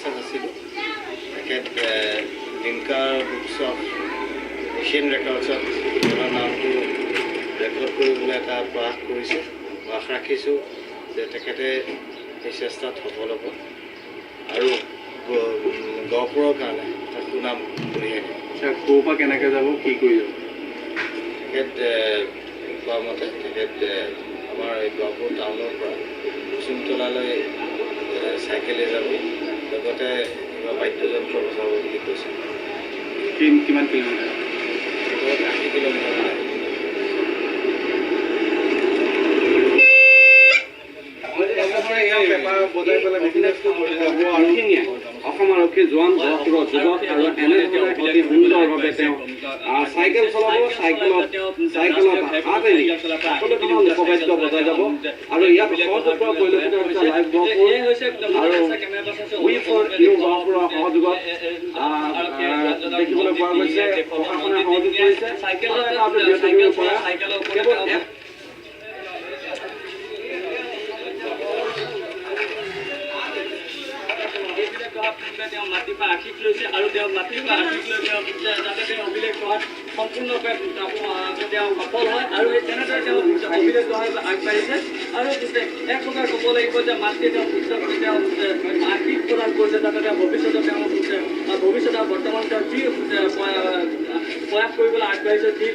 চেষ্টাত আছিলোঁ। তেখেত লিমকাৰ বুকছ অফ এছিয়ান ৰেকৰ্ডছত তেওঁৰ নামটো ৰেকৰ্ড কৰিবলৈ এটা প্ৰয়াস কৰিছে। মই আশা ৰাখিছোঁ যে তেখেতে এই চেষ্টাত সফল হ'ব আৰু গহপুৰৰ কাৰণে এটা সুনাম কঢ়িয়াই আনিব। আচ্ছা, ক'ৰ পৰা কেনেকৈ যাব, কি কৰি যাব? তেখেত কোৱা মতে তেখেত আমাৰ এই গহপুৰ টাউনৰ পৰা কুচুমতলালৈ চাইকেলে যাব, লগতে কিবা বাদ্যযন্ত্ৰ বজাব বুলি কৈছে। কিমান কিলোমিটাৰ? তেখেত 80 কিলোমিটাৰ মান আহিব। বজাই পেলাই বিভিন্ন যাব আৰু অসম আৰক্ষীৰ জোৱান, গহপুৰৰ যুৱক আৰু এনেধৰণে অতি সুন্দৰভাৱে তেওঁ চাইকেল চলাব। চাইকেলত হাত এৰি সকলো ধৰণৰ লোকবাদ্য বজাই যাব আৰু ইয়াত সহযোগ কৰা পৰিলক্ষিত হৈছে লাইভ গহপুৰ আৰু উই ফৰ ইউ গহপুৰৰ সহযোগত আহ, আহ, দেখিবলৈ পোৱা গৈছে। প্ৰশাসনে সহযোগ কৰিছে আৰু এটা অতি বৃহত্তৰ প্ৰয়াস। কেৱল এক এইবিলাক গঢ়াৰ পূৰ্বে তেওঁ মাটিৰ পৰা আশীষ লৈছে আৰু তেওঁ মাটিৰ পৰা আশীষ লৈ তেওঁ যাতে তেওঁ অভিলেখ গঢ়াত সম্পূৰ্ণকৈ তেওঁ সফল হয় আৰু এই তেনেদৰে তেওঁ অভিলেখ গঢ়াৰ আগবাঢ়িছে। আৰু এক প্ৰকাৰ ক'ব লাগিব যে মাতৃয়ে তেওঁ পুত্ৰক তেওঁ আশীষ প্ৰদান কৰিছে, যাতে তেওঁ ভৱিষ্যতে তেওঁ ভৱিষ্যতে আৰু বৰ্তমান তেওঁ যি প্ৰয়াস কৰিবলৈ আগবাঢ়িছে, যি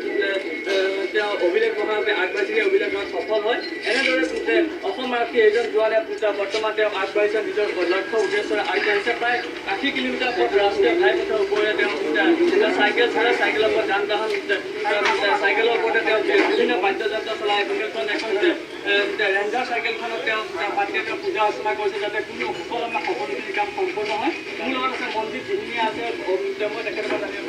তেওঁ অভিলেখ গঢ়াৰ বাবে আগবাঢ়িছে, সেই অভিলেখ গঢ়াত সফল হয়। এনেদৰে অসম আৰক্ষী এজন জোৱানে বৰ্তমান তেওঁ আগবাঢ়িছে, নিজৰ লক্ষ্য উদ্দেশ্যৰে আগবাঢ়িছে। প্ৰায় 80 কিলোমিটাৰ পথ ৰাষ্ট্ৰীয় ঘাইপথৰ ওপৰেৰে তেওঁ চাইকেল চলাই, চাইকেলৰ ওপৰত যান বাহন, চাইকেলৰ ওপৰতে তেওঁ বিভিন্ন বাদ্যযন্ত্ৰ চলাই এখন ৰেঞ্জাৰ চাইকেলখনত তেওঁ মাতৃয়ে তেওঁ পূজা অৰ্চনা কৰিছে, যাতে কোনো সুকলমে সকলোখিনি কাম সম্পূৰ্ণ হয়। মোৰ লগত আছে মনজিত দিহিঙীয়া আছে, তেওঁ মই তেখেতৰ পৰা জানিব